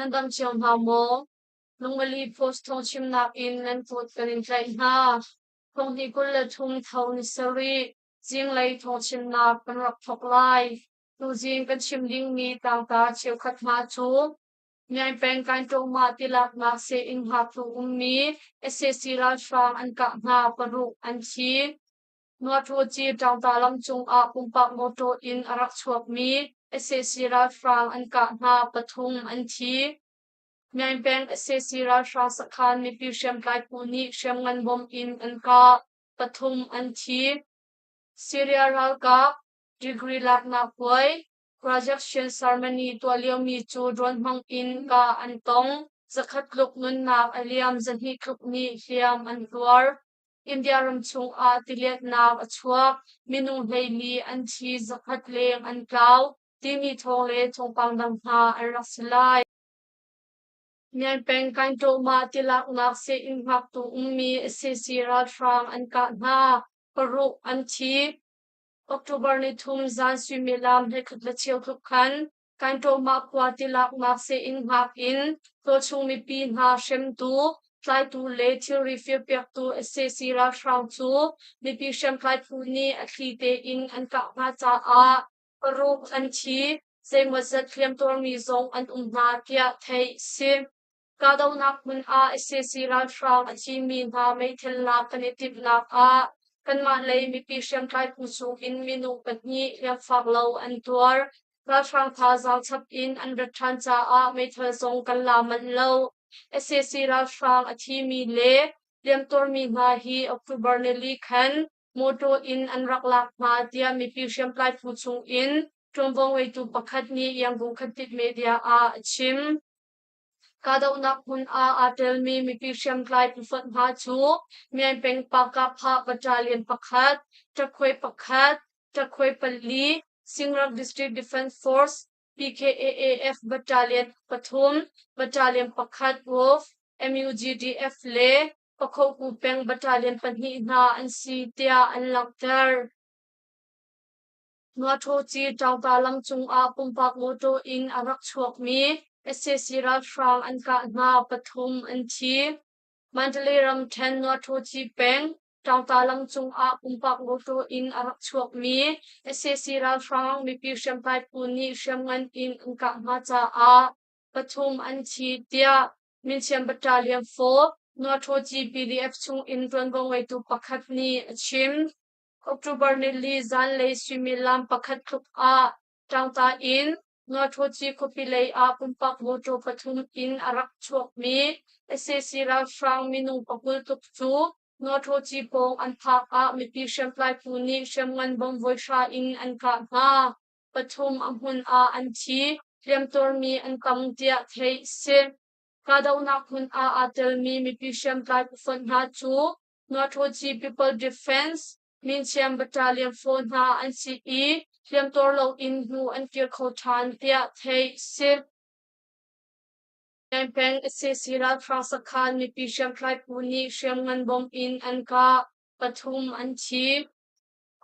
Nan dam cio hna maw? Lungmali Post thawngchimnak in nan kut kan in tlaih hna. Thonghnih 23 tho ni sarih zinglei thawngchimnak kan rak thawk lai. Tuzing kan chim dingmi tlangtar cheukhat hna cu Myaing peng Kainṭawmah tilaknak seh-inn hngaktu ummi sac ralhrang an kah hna paruk an thi. Nuaṭawci Ṭangta lam cungah pumpak mawṭaw in a rak chuakmi sac ralhrang an kah hna pathum an thi. Myaing peng sac ralhrang sakhan mipi hriamtlai phu nih hriamngan bom in an kah, pathum an thi. Syria ralkap degree laknak puai Graduation ceremony tuah liomi cu drone hmang in kah an tong. Zakhat tluk nunnak a liam, 200 tluk nih hliam an tuar. India ram chungah tilianhnak a chuak, minung 14 an thi, 100 leng an tlau timi thawng le thawngpang dang hna an rak si lai. Myanpeng Kainṭawmah tilaknak seh-inn hngaktu ummi sac ralhrang an kah hna, paruk an thi. October nithum zan suimilam 11 le cheu tluk khan Kainṭawmah khua tilaknak seh-inn hngak in tualchung mipi hna hremtu, tlaitu le thilri firpiaktu sac ralhrang cu mipi hriamtlai phu nih a thli tein an kah hna caah paruk an thi, zeimawzat hliamtuarmi zong an um hna tiah theih a si. Kahdohnak hmun ah sac ralhrang a thimi hna meithal lak kan i timhnak ah kanmah lei mipi hriamtlai phu chung in minung pahnih hliamfak lo an tuar. Ralhrang thazaang chap in an rat ṭhan caah meithal zong kan la manh lo. Sac ralhrang a thimi le hliamtuarmi hna hi October nili khan mawṭaw in an rak lak hna tiah mipi hriamtlai phu chung in ṭuanvo ngeitu pakhat nih Yangon Khattit Media ah a chim. Kahdohnak hmun ah aa telmi mipi hriamtlai phufonh hna cu Myanpeng Pakapha Battalion pakhat, Ṭakhuai pakhat, Ṭakhuai pali, Singrak District Defense Force, PKAAF Battalion pathum, Battalion pakhat Wolf, MUGDF le Pakhoku peng Battalion pahnih hna an si tiah an langhter. Nuaṭawci Ṭangta lam cungah pumpak mawṭaw in a rak chuakmi sac ralhrang an kah hna, pathum an thi. Mandalay ramṭhen Nuaṭawci peng Ṭangta lam cungah pumpak mawṭaw in a rak chuakmi sac ralhrang mipi hriamtlai phu nih hriamngan in an kah hna caah pathum an thi, tiah Minchiam Battalion 4 Nuaṭawci PDF chungin ṭuanvo ngeitu pakhat nih a chim. October nili zanlei suimilam pakhat tluk ah Ṭangta in Nuaṭawci khuapi lei ah pumpak mawṭaw pathum in a rak chuakmi sac ralhrang minung pakul tluk cu Nuaṭawci pawng an phak ah mipi hriamtlai phu nih hriamngan bomb voi hra in an kah hna. Pathum a hmun ah an thi, hliamtuarmi an tam tiah theih a si. Kahdohnak hmun ah aa telmi mipi hriamtlai phufonh hna cu Nuaṭawci People Defense, Minchiam Battalion 4 hna an si i hliamtuar loin hnu an kir kho ṭhan tiah theih a si. Peng sac ralhrang sakhan mipi hriamtlai phu nih hriamngan bomb in an kah, pathum an thi.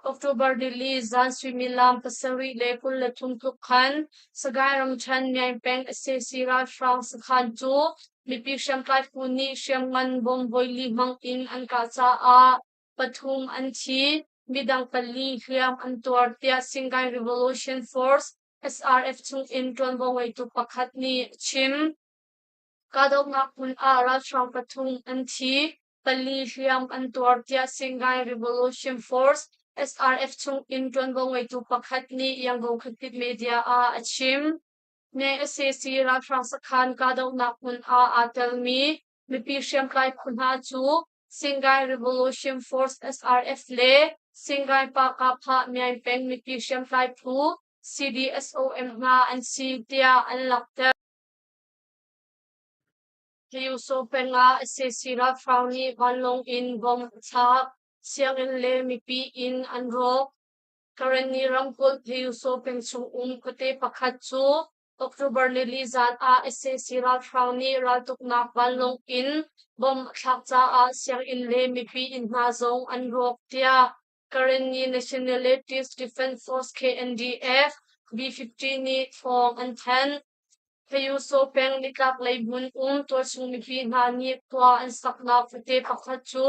October nili zan suimilam 7:23 tluk khan Sagaing ramṭhen Myaing peng sac ralhrang sakhan cu mipi hriamtlai phu nih hriamngan bomb voili hmang in an kah caah pathum an thi, midang pali hliam an tuar tiah Singai Revolution Force SRF chungin ṭuanvo ngeitu pakhat nih a chim. Kahdohnak hmun ah ralhrang pathum an thi, pali hliam an tuar tiah Singai Revolution Force SRF chungin ṭuanvo ngeitu pakhat nih Yangon khuapi media ah a chim. Myaing sac ralhrang sakhan kahdohnak hmun ah aa telmi mipi hriamtlai phu hna cu Singai Revolution Force SRF le Singai Pakapha Myaing peng mipi hriamtlai phu CDSOM hna an si tiah an langhter. Hliuso peng ah sac ralhrang nih vanlawng in bomb a thlak. Sianginn le mipi inn an rawk. Karenni ramkulh Hliuso peng chung um khuate pakhat cu October nili zan ah sac ralhrang nih raltuknak vanlawng in bomb a thlak caah sianginn le mipi inn hna zong an rawk tiah Karenni Nationalities Defense Force KNDF B-50 nih thawng an thanh. Phayusaw peng nitlaklei hmun um tualchung mipi hna nih khua an saknak fate pakhat cu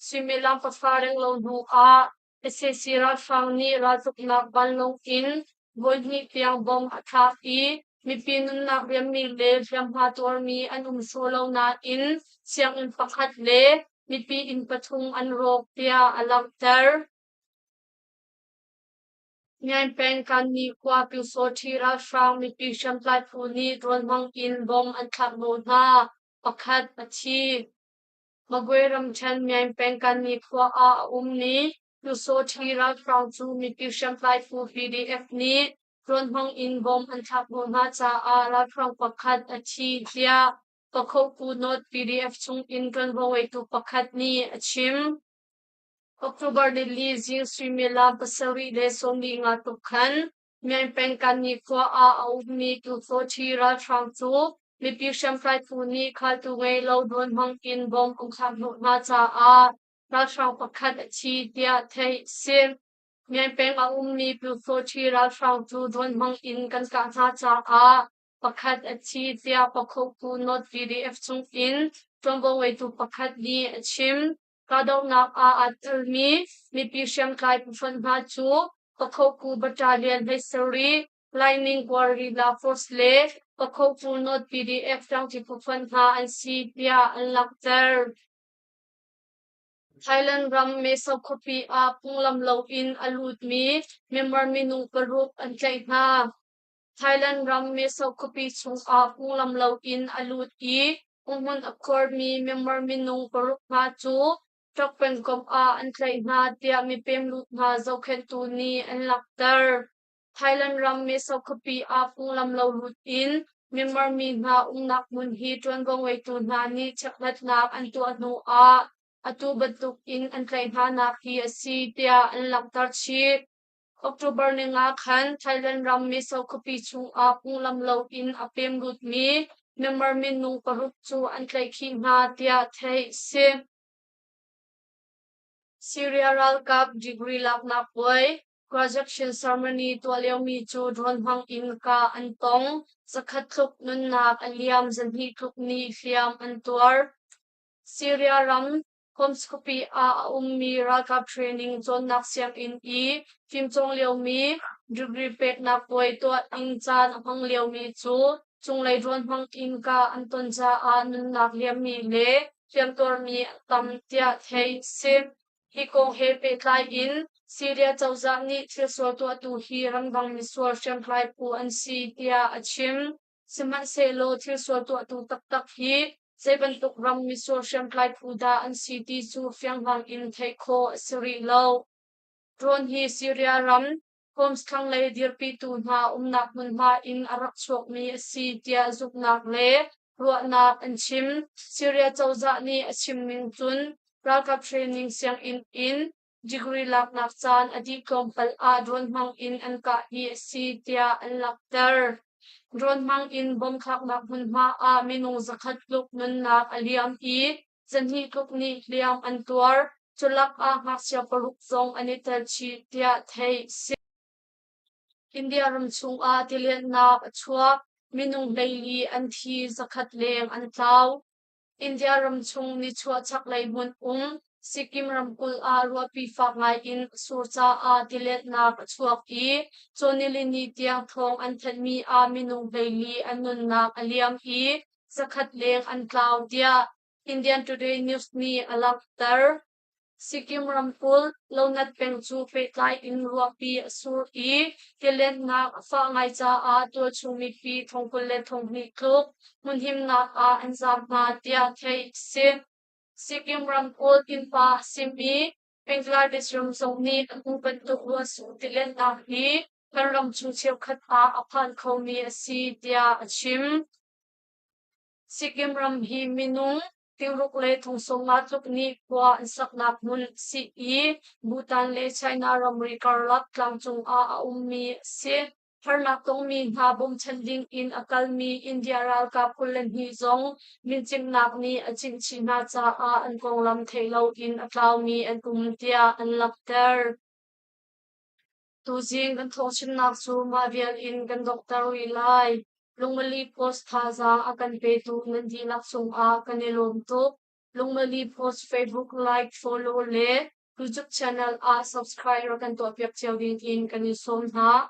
suimilam pahra renglo hnu ah sac ralhrang nih raltuknak vanlawng in voihnih tiang bomb a thlak i mipi nunnak riammi le hliamhma tuarmi an um sawh lo nain sianginn pakhat le mipi inn pathum an rawk tiah a langhter. Myaing peng Kanni khua Pyusawṭhi ralhrang mipi hriamtlai phu nih drone hmang in bomb an thlak hnawh hna. Pakhat a thi. Magwe ramṭhen Myaing peng Kanni khua ah a ummi Pyusawṭhi ralhrang cu mipi hriamtlai phu PDF nih drone hmang in bomb an thlak hnawh hna caah ralhrang pakhat a thi tiah Pakhoku North PDF chung in ṭuanvo ngeitu pakhat nih a chim. October nili zing suimilam 7:45 tluk khan Myaing peng Kanni khua ah a ummi Pyusawṭhi ralhrang cu mipi hriamtlai phu nih khaltu ngei lo drone hmang in bomb an thlak hnawh hna caah ralhrang pakhat a thi tiah theih a si. Myaing peng a ummi Pyusawṭhi ralhrang cu drone hmang in kan kah hna caah pakhat a thi tiah Pakhoku North PDF chung in ṭuanvo ngeitu pakhat nih a chim. Kahdohnak ah aa telmi mipi hriamtlai phufonh hna cu Pakhoku Battalion 17, Lightning Guerrilla Force le Pakhoku North PDF tlangci phufonh hna an si tiah an langhter. Thailand ram Meso khuapi ah phunglam loin a lutmi Myanmar minung paruk an tlaih hna. Thailand ram Meso khuapi chungah phunglam loin a lut i umhmun a khuarmi Myanmar minung paruk hna cu truck pengkomh ah an tlaih hna tiah mipem lut hna zohkhenhtu nih an langhter. Thailand ram Meso khuapi ah phunglam lo lut in Myanmar mi hna umnak hmun hi ṭuanvo ngeitu hna nih chekhlatnak an tuah hnu ah atu bantuk in an tlaih hnanak hi a si tiah an langhter chih. October ninga khan Thailand ram Meso khuapi chungah phunglam loin a pem lutmi Myanmar minung paruk cu an tlaihkhih hna tiah theih a si. Syria ralkap degree laknak puai graduation ceremony tuah liomi cu drone hmang in kah an tong. Zakhat tluk nunnak a liam, 200 tluk nih hliam an tuar. Syria ram Homs khuapi ah a ummi ralkap training cawnnak sianginn i fimcawng liomi degree peknak puai tuah in caan a hmang liomi cu cunglei drone hmang in kah an ton caah nunnak liammi le hliamtuarmi an tam tiah theih a si. Hi kong he pehtlai in Syria cozah nih thilsual tuahtu hi ramdang misual hriamtlai phu an si tiah a chim. Sihmanhsehlaw thilsual tuahtu taktak hi zei bantuk ram misual hriamtlai phu dah an si ti cu fianghlang in theih khawh a si rih lo. Drone hi Syria ram Homs thlanglei dirpitu hna umnak hmunhma in a rak chuakmi a si tiah zumhnak le ruahnak an chim. Syria cozah nih a chim ning cun ralkap training sianginn in degree laknak caan a dih tlawmpal ah drone hmang in an kah hi a si tiah an langhter. Drone hmang in bomb thlaknak hmunhma ah minung 100 tluk nunnak a liam i 200 tluk nih hliam an tuar. Culak ah ngakchia paruk zong an i tel chih tiah theih a si. India ram chungah tilianhnak a chuak. Minung 14 an thi, 100 leng an tlau. India ram chung nichuah chaklei hmun um Sikkim ramkulh ah ruahpi fak ngai in a sur caah tiletnak a chuak i cawnilini tiang thawng an thanhmi ah minung 14 an nunnak a liam i 100 leng an tlau tiah Indian Today News nih a langhter. Sikkim ramkulh Lonat peng cu pehtlai in ruahpi a sur i tilennak a fah ngai caah tualchung mipi 22,000 tluk hmunhimnak ah an zaam hna tiah theih a si. Sikkim ramkulh innpa a simi Bangladesh ram zong nih atu bantuk ruahsur tilennak hi kan ram chung cheukhat ah a phan khomi a si tiah a chim. Sikkim ram hi minung tingruk le thong tluk nih khua an saknak hmun a si i Bhutan le China ramri karlak tlangcung ah a ummi a si. Harnak tongmi hna bawmchan ding in a kalmi India ralkap 22 zong mincimhnak nih a chimh chih hna caah an konglam theih loin a tlaumi an um tiah an langhter. Tuzing kan thawngchimnak cu mah vial in kan donghter rih lai. Lungmali Post thazaang a kan petu nan dihlak cungah kan i lawm tuk. Lungmali Post Facebook like, follow le YouTube channel ah subscribe rak kan tuahpiak cio ding in kan in sawm hna.